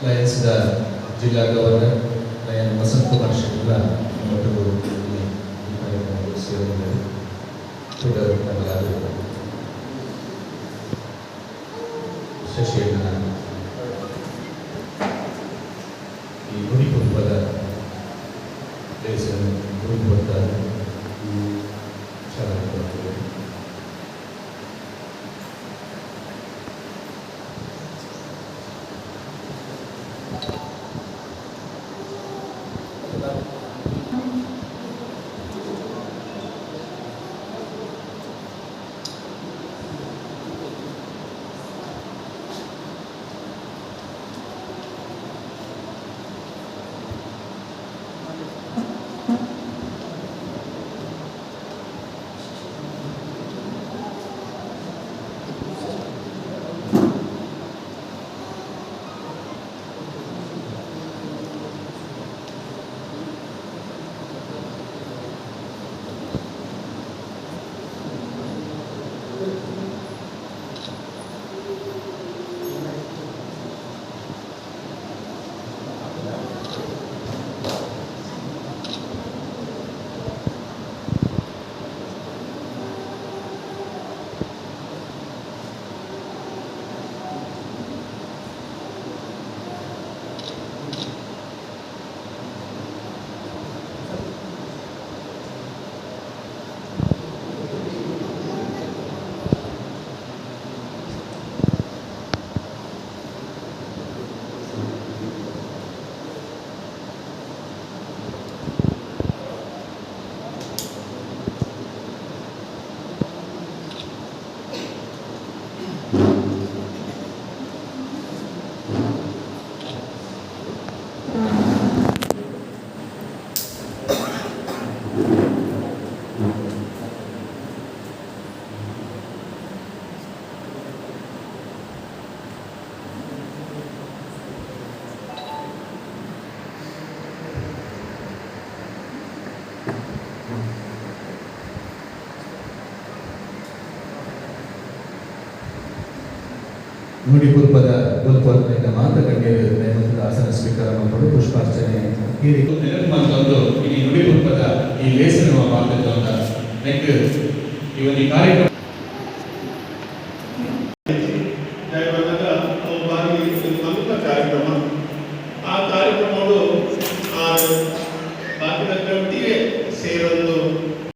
ಲಯನ್ಸ್ದ ಜಿಲ್ಲಾ governor lion Vasanth Kumar ಶೆಟ್ಲ ಒಟ್ಟುಗು ಈ ಈ ಕಾರ್ಯಕ್ರಮಕ್ಕೆ ಸೇರಿದ್ದಾರೆ. ತುಡರ್ ಅಗಲಾದ್ ಶಶಿಯಣ್ಣನ ಈ ನುಡಿಪುರ್ಪದ ಲೇಸನ್ನು ನುಡಿಪುರ್ತಾರೆ ಚಾಲನೆ ಕೊಡ್ತೇವೆ. ನುಡಿಪುರ್ಪದ ಬೊಲ್ಪುವರ್ನಿಂದ ಮಾತ ಗಣ್ಯರು ನೇಮಕದ ಆಸನ ಸ್ವೀಕಾರ ಮಾಡಿಕೊಂಡು ಪುಷ್ಪಾರ್ಚನೆ ನೆನಪು ಮಂತೊಂದು ಈ ನುಡಿಪುರ್ಪದ ಈ ಲೇಸನ್ನು ಪಾಲ್ಗೊಂಡ ನೆಕ್ ಈ ಒಂದು ಕಾರ್ಯಕ್ರಮ. ದಯಬನ್ನಗ ಅವು ಬಾರಿ ಮಲ್ಲ ಕಾರ್ಯಕ್ರಮ. ಆ ಕಾರ್ಯಕ್ರಮಗಳು ಆ ಬಾಕಿದ ಒಟ್ಟಿಗೆ ಸೇರಲು